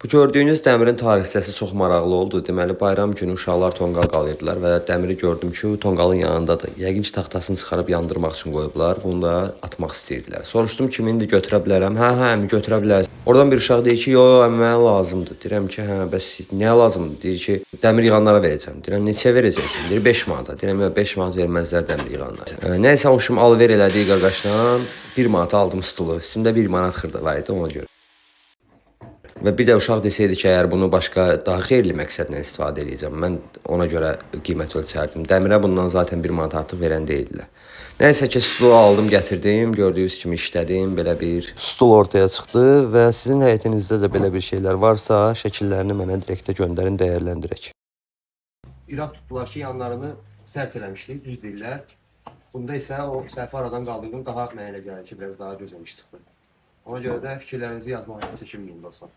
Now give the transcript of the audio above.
Bu gördüyünüz dəmirin tarixçəsi çox maraqlı oldu. Deməli, bayram günü uşaqlar tonqal qalırdılar və dəmiri gördüm ki, tonqalın yanındadır. Yəqin ki, taxtasını çıxarıb yandırmaq üçün qoyublar. Bunu da atmaq istəyirdilər. Soruşdum kimindir, götürə bilərəm? Hə, hə, əmi, götürə bilərsən. Oradan bir uşaq deyir ki, yo, yo, əmi, mənə lazımdır. Deyirəm ki, hə, bəs nəyə lazımdır? Deyir ki, dəmir yığanlara verəcəm. Deyirəm, neçə verəcəksən? Deyir, 5 manata. Deyirəm, yox, 5 manat verməzlər dəmir yığanlara. Nəysə, o şimdi alver elədik qaqaşla. 1 manata aldım stulu. Üstümdə 1 manat xırda var idi ona görə. Və bir də uşaq desəydi ki, əgər bunu başqa daha xeyirli məqsədlə istifadə eləyəcəm, mən ona görə qiymət ölçərdim. Dəmirə bundan zaten 1 manat artıq verən deyildilər. Nəysə ki, stulu aldım, gətirdim. Gördüyünüz kimi işlədim. Belə bir stul ortaya çıxdı və sizin həyətinizdə də belə bir şeylər varsa, şəkillərini mənə direktə göndərin, dəyərləndirək. İrad tutdular ki, yanlarını sərt eləmişdik, düz deyirlər. Bunda isə o səhvi aradan qaldırdım, daha mənə elə gəlir ki, biraz daha gözəl iş çıxdı. Ona görə də fikirlərinizi yazmaqdan çəkinməyin dostlar.